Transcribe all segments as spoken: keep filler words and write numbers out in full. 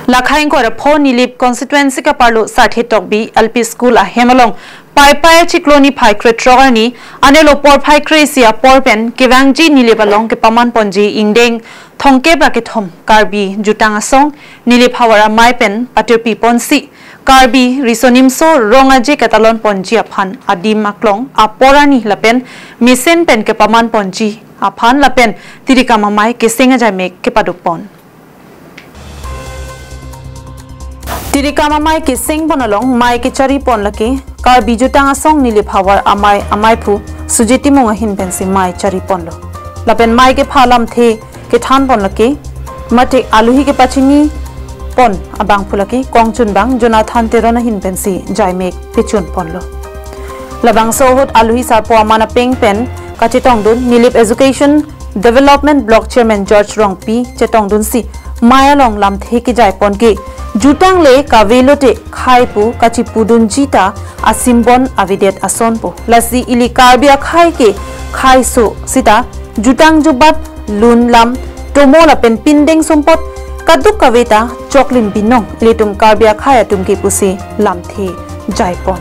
Lakhai ingkoi ra pho Nilip constituency kaparlo Sarthe Tokbi L P School ahem along Paipai achiklo niphai krethrok arni anelo porphai kre-isi apor pen kevangji Nilip along kepaman ponji ingdeng thomkep ra kethom Karbi Jutang Asong Nilip Havar Amei pen patirpi ponsi Karbi Riso Nimso Rong Aje ketalon ponji aphan adim aklong apor arni lapen mesen pen kepaman ponji aphan lapen tirikam amei keseng ajaimek kepado pon. Tirikam amei keseng pon along mei kechari pon lake Karbi Jutang Asong Nilip Havar Amei ameiphu Sujit Timung ahin pensi mei chari ponlo. Lapen mei kepha lamthe kethan pon lake mate aluhi kepachini pon abangphu lake kongchunbang Jonathan Teron ahin pensi jaimek pechun ponlo. Labangso ahut aluhi sarpo aman apeng pen kachetongdun Nilip Education Development Block Chairman George Rongpi chetongdunsi mei along lamthe kejai pon ke jutang le kave lote khei pu kachipudunji ta asimbon avedet asonpo. Lasi ili Karbi akhei ke kheiso sita jutang jubat lun lam tomo lapen pindeng sumpot kaduk kave ta choklim binong ilitum Karbi akhei atum ke pusi lamthe jai pon.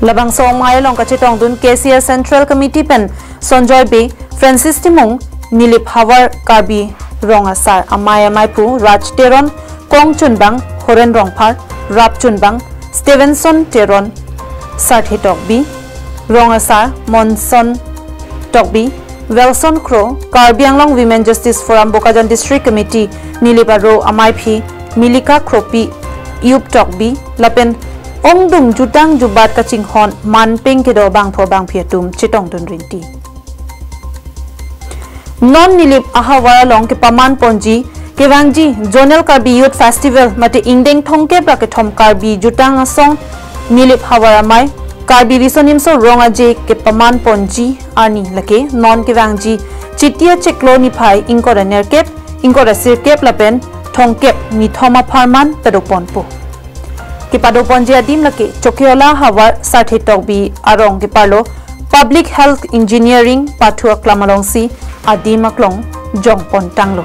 Labangso mei along kachetongdun K C S Central Committee pen Sonjoy Bey, Francis Timung, Nilip Havar Karbi Rong Asar Amei ameiphu Raj Teron, kongchunbang Horen Rongphar, rapchunbang Stevenson Teron, Sarthe Tokbi Rong Asar Monson Tokbi, Wilson Kro, Karbi Anglong Women Justice Forum Bokajan District Committee Nilip aro ameiphi Milika Kropi, Iyup Tokbi lapen ongdung jutang jubat kachinghon manpeng kedo bangpho bangphi atum chetongdun rinti. Non Nilip ahavar along kepaman ponji kevangji Zonal Karbi Youth Festival mate ingdeng thomkep ra kethom Karbi Jutang Asong Nilip Havar Amei Karbi Riso Nimso Rong Aje kepaman ponji arni lake non kevangji Chiti achiklo niphai ingkoi ra nerkep, ingkoi ra sirkep lapen thomkep nithom apharman pado ponpo. Kepado ponji adim lake Chokihola havar Sarthe Tokbi arong keparlo Public Health Engineering pathu aklam alongsi adim aklong jong pon tanglo.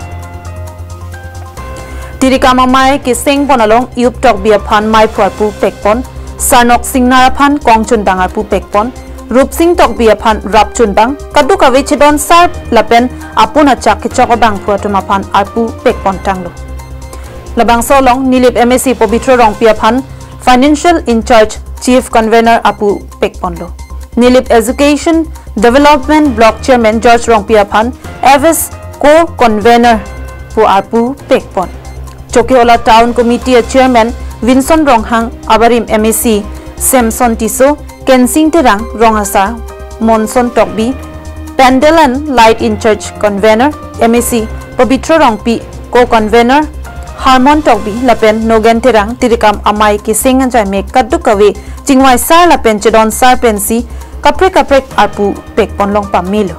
Tirikam amei keseng pon along Iyup Tokbi aphan meiphu arpu pek pon, Sarnok Singnar aphan kongchunbang arpu pek pon, Rupsing Tokbi aphan rapchunbang, kaduk kave chedon sar lapen apun achak kechok abangphu atum aphan arpu pek pon tanglo. Labangso along Nilip M A C Pobitro Rongpi aphan Financial in-charge Chief Convener arpu pek ponlo. Nilip Education Development Block Chairman George Rongpi aphan F S Co-Convener pu arpu pek pon. Chokihola Town Committee a Chairman Vinson Ronghang, abarim M A C Samson Tisso, Kensing Terang, Rong Asar Monson Tokbi, Pandal and Light in-charge Convener M A C Pobitro Rongpi, Co-Convener Harmon Tokbi lapen Nogen Terang, tirikam amei keseng ajaimek kaduk kave chingvai sar lapen chedon sar pensi kaprek kaprek arpu pek pon long pamelo.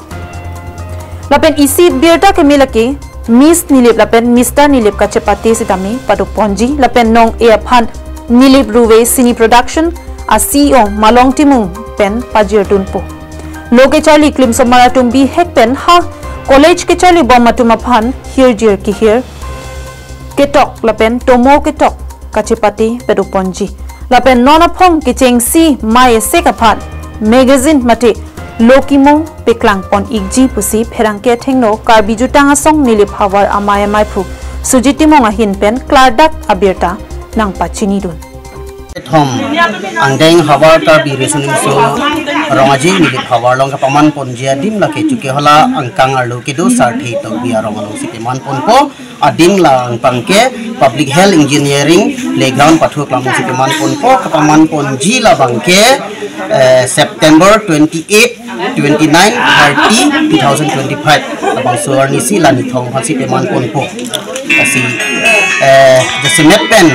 Lapen isi birta keme lake Miss Nilip lapen Mister Nilip kachepate sitame pado ponji lapen nong-e aphan Nilip Ruve Cine Production a C E O Malong Timung pen pajirdunpo. Lo kecharli klimsomar atum bihek pen ha college kecharli bom atum aphan hirjir kehir ketok lapen tomo ketok kachepate pado ponji. Lapen non aphong kechengsi mei esek aphan magazine mate lo kimo peklang pon ikji pusi pherangke athengno Karbi Jutang Asong Nilip Havar Amei ameiphu Sujit Timung ahin pen klardak abirta nangpachinidun. Kethom angdeng havar Karbi Riso Nimso Rong Aje Nilip Havar along kepaman ponji adim lake Chokihola angkang arlo kedo Sarthe Tokbi arong alongsi peman ponpo. Adim la angpang ke Public Health Engineering Playground pathu aklam alongsi peman ponpo. Kepaman ponji labang ke, eh, September twenty-eight, twenty-nine, thirty, two thousand twenty-five. Labangso arnisi la nithom aphansi peman ponpo. Lasi, eh, jasemet pen,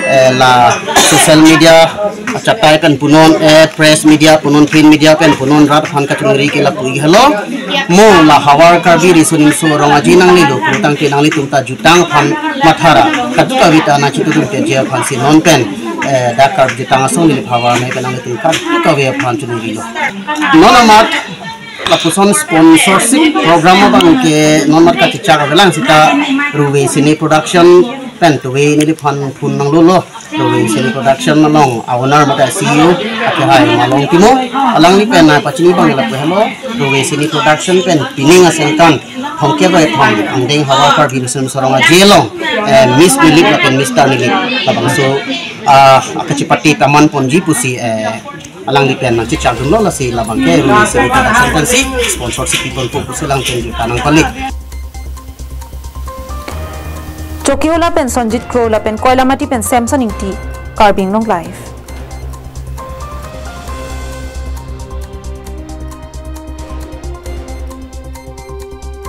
eh, la social media achatai pen punon, eh, press media punon, print media pen punon rat aphan kachingri ke lapu helo. Mo la havar Karbi Riso Nimso Rong Aje nanglelo pulotangte nanglitum ta jutang aphan mathara. Kaduk kave ta nangchitudun keji aphansi non pen, eh, dak Karbi Jutang Asong Nilip Havar Amei pen nanglitum kaduk kave aphan chingrilo. Non amat Lapuson sponsorship program abang ke non mat kachechak avelang seta Ruve Cine Production pen tuve neliphan phone nanglolo. Ruve Cine Production along owner mate C E O akehai Malong Timung, alangli pen nangpachini abang lapu helo, Ruve Cine Production pen pining asengkan thomkep ra kethom angdeng havar Karbi Riso Nimso Rong Aje along, eh, Miss Nilip lapen Mister Nilip labangso, ah, akachepate taman ponji pusi, eh, alangli pen nangchechakdunlo, lasi labang ke Ruve Cine Production pensi sponsorship piponpo pusi lang pen juta nangpali. Chokihola pen Sonjit Kro lapen Koilamati pen Samson Ingti, Karbi Anglong Live.